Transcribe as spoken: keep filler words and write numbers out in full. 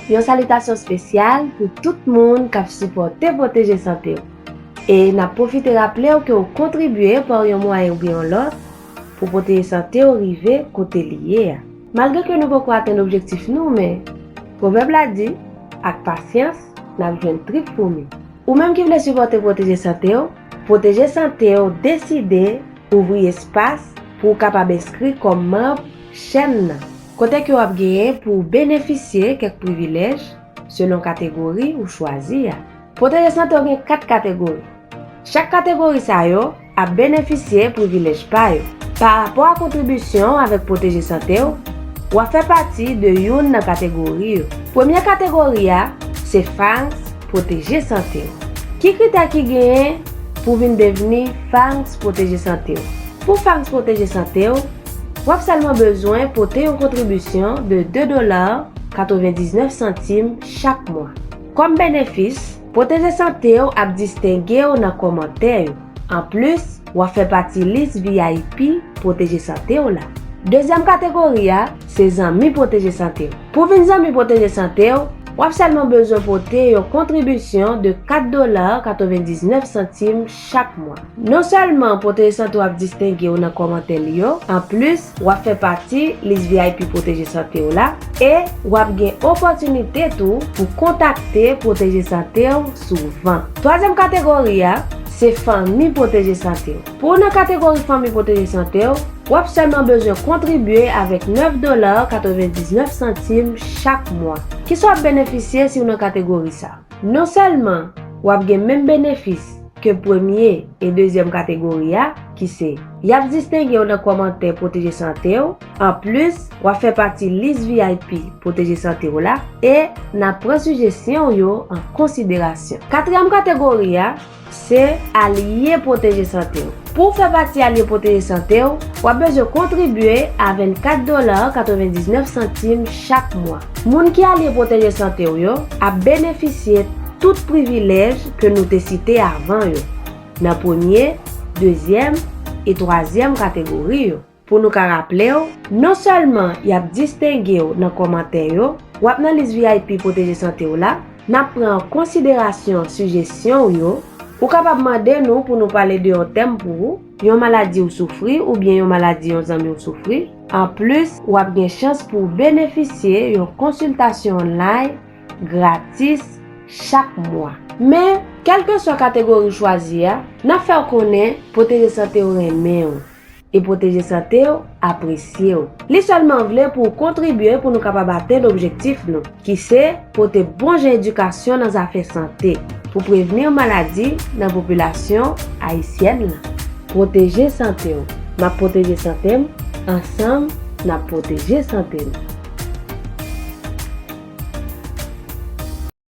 Yon salitasyon espesyal pou tout moun k ap sipòte Pwoteje Sante w. E n ap pwofite raple w ke w kontribye pa yon mwayen oubyen yon lòt pou Pwoteje Sante w rive kote li ye a. Malgre ke nou poko atenn objektif nou, men pwovèb la di, ak pasyans, n ap jwenn trip foumi. Ou menm ki vle sipòte Pwoteje Sante w, Pwoteje Sante w deside ouvri espas pou w kapab enskri kòm manm chèn nan, kote ke w ap genyen pou w benefisye kèk privilèj selon kategori ou chwazi a. Pwoteje Sante w gen kat kategori. Chak kategori sa yo ap benefisye privilèj pa yo. Pa rapò a kontribisyon avèk Pwoteje Sante w, w ap fè pati de youn nan kategori yo. Premye kategori a se Fangs Pwoteje Sante w. Ki kritè ki genyen pou vin devni Fangs Pwoteje Sante w? Pou Fangs Pwoteje Sante w, w ap sèlman bezwen pote yon kontribisyon de de dola katrevendiznèf santim chak mwa. Kòm benefis, Pwoteje Sante w ap distenge w nan kòmantè yo. Anplis, w ap fè pati lis V I P Pwoteje Sante w la. Dezyèm kategori a se Zanmi Pwoteje Sante w. Pou vin Zanmi Pwoteje Sante w, w ap sèlman bezwen pote yon kontribisyon de kat dola katrevendiznèf santim chak mwa. Non sèlman Pwoteje Sante w ap distenge w nan kòmantè li yo, anplis, w ap fè pati lis V I P Pwoteje Sante w la e w ap gen opòtinite tou pou kontakte Pwoteje Sante w souvan. Twazyèm kategori a se Fanmi Pwoteje Sante w. Pou w nan kategori Fanmi Pwoteje Sante w, w ap sèlman bezwen kontribye avèk nèf dola katrevendiznèf santim chak mwa. Kisa w ap benefisye si w nan kategori sa? Non sèlman w ap gen menm benefis ke premye e dezyèm kategori a, ki se, y ap distenge w nan kòmantè Pwoteje Sante w, anplis, w ap fè pati lis V I P Pwoteje Sante w la e n ap pran sijesyon w yo an konsiderasyon. Katriyèm kategori a se Alye Pwoteje Sante w. Pou w fè pati Alye Pwoteje Sante w, w ap bezwen kontribye a vennkat dola katrevendiznèf santim chak mwa. Moun ki Alye Pwoteje Sante w yo ap benefisye tout privilèj ke nou te site avan yo, nan premye, dezyèm e twazyèm kategori yo. Pou nou ka raple w, non sèlman y ap distenge w nan kòmantè yo, w ap nan lis V I P Pwoteje Sante w la, n ap pran an konsiderasyon sijesyon w yo. Ou kapab mande nou pou nou pale de yon tèm pou ou, yon maladi ou soufri oubyen yon maladi yon zanmi w soufri. Anplis, w ap gen chans pou w benefisye yon konsiltasyon online gratis chak mwa. Men, kèlkeswa kategori w chwazi a, n ap fè w konnen Pwoteje Sante w renmen w e Pwoteje Sante w apresye w. Li sèlman vle pou w kontribye pou nou kapab atenn objektif nou, ki se pote bon jan edikasyon nan zafè sante pou prevni maladi nan popilasyon ayisyèn lan. Pwoteje sante w. M ap pwoteje sante m. Ansanm, n ap pwoteje sante n.